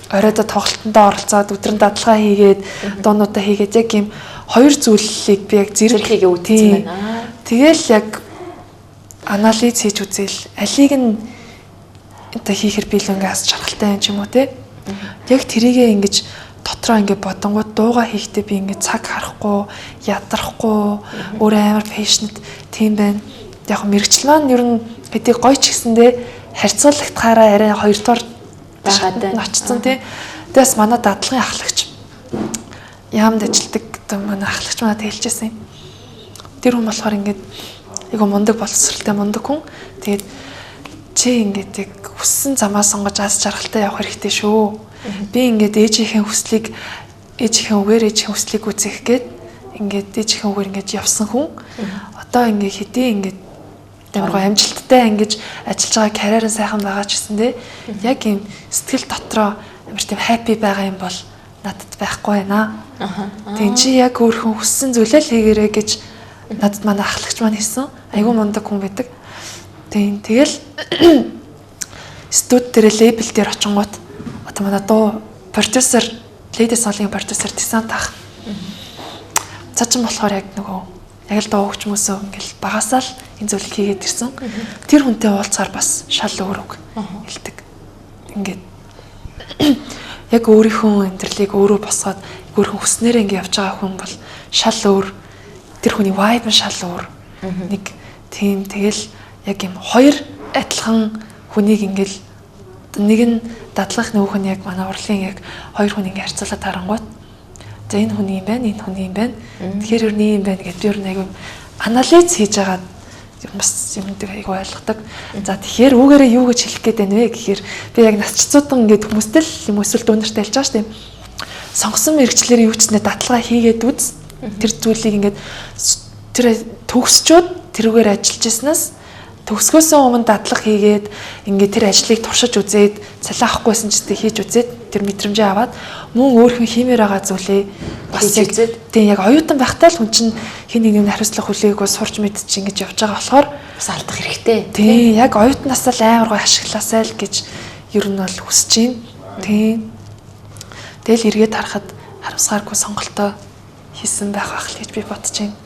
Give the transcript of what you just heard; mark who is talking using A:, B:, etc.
A: Оройдоо тоглолтондоо оролцоод, өдрөн дадлага хийгээд, дуунуудаа хийгээд, яг ийм хоёр зүйлийг би яг зэрэг
B: хийгээ үзсэн байна.
A: Тэгэл яг анализ хийж үзээл, алийг нь одоо хийхэр би л ингээ аз жаргалтай юм ч юм уу, те. Яг тэрийгээ ингэж дотроо ингээ бодонгууд дууга хийхдээ би ингээ цаг харахгүй, ядрахгүй, өөрөө амар passionate тийм байна. Яг мэргэжил маань ер нь хэдий гоё ч гэсэндээ харьцуулагдахаараа арай хоёрдугаар
B: байгаад
A: очсон, тий. Тэгээс манай дадлагын ахлагч, яамд ажилтдаг одоо манай ахлагч манад хэлжсэн юм. Тэр хүн болохоор ингээд айгу мундаг боловсралтай, мундаг хүн. Тэгээд чи ингээд яг хүссэн замаа сонгож аз жаргалтай явах хэрэгтэй шүү. Би ингээд ээжийнхээ хүслийг, ээжийнхээ үгээр, ээжийнхээ хүслийг үзэх гээд ингээд ээжийнхээ үгээр ингээд явсан хүн. Одоо ингээд хэдий ингээд амар гоо амжилттай ингэж ажиллаж байгаа, карьер нь сайхан байгаа ч гэсэндээ яг юм сэтгэл дотроо амар тийм happy байгаа юм бол надад байхгүй байна. Тийм, чи яг өөрхөн хүссэн зүйлээ л хийгэрэй гэж надад манай ахлагч маань хэлсэн. Айгүй мундаг хүн байдаг. Тийм, тэгэл студ дээр, лейбл дээр очингууд одоо манай дуу продюсер, Lady Soul-ын продюсер Десант ах. Цаачин болохоор яг нөгөө яг л дуу хөгжмөөсөө ингээл багасаа л энэ зүйлийг хийгээд ирсэн. Тэр хүнтэй уулзахаар бас шал өөр үг хэлдэг. Ингээд яг өөрийнхөө амьдралыг өөрөө босгоод, өөрийнхөө хүснээрээ ингэ явж байгаа хүн бол шал өөр, тэр хүний vibe нь шал өөр. Нэг тийм, тэгэл яг юм хоёр адилхан хүнийг ингээл нэг нь дадлах, нөгөөх нь яг манай урлагийн, яг хоёр хүн ингээ харьцуулаад харангуут, за, энэ хүний юм байна, энэ хүний юм байна. Тэгэхээр ер нь юм байна гэдээ би ер нь айгүй анализ хийж байгаа юм, бас юм дээр айгүй ойлгодог. За, тэгэхээр үүгээрээ юу гэж хэлэх гээд байна вэ гэхээр би яг насчцуудан ингээд хүмүүстэй л юм эсвэл дүү нартай хэлж байгаа шүү дээ. Сонгосон мэргэжлээр юу ч нэ дадлага хийгээд үз. Тэр зүйлийг ингээд тэр төгсчөөд тэрүүгээр ажиллаж ирснээс төгсгөөсөө өмнө дадлага хийгээд, ингээд тэр ажлыг туршиж үзээд, цалин авахгүйсэн ч гэсэн хийж үзээд, тэр мэдрэмжээ аваад, мөн өөрхөн хиймээр байгаа зүйлээ бас яг
B: үзээд.
A: Тийм, яг оюутан байхдаа л хүн чинь хэн нэг юм хариуцлага хүлээгээгүй сурч мэдчих ингэж явж байгаа болохоор
B: бас алдах хэрэгтэй.
A: Тийм, яг оюутнаас л амар гой ашиглаасай л гэж ер нь бол хүсэж байна. Тийм. Тэгэл эргээд харахад харамсгааргүй сонголтоо хийсэн байх л гэж би бодож байна.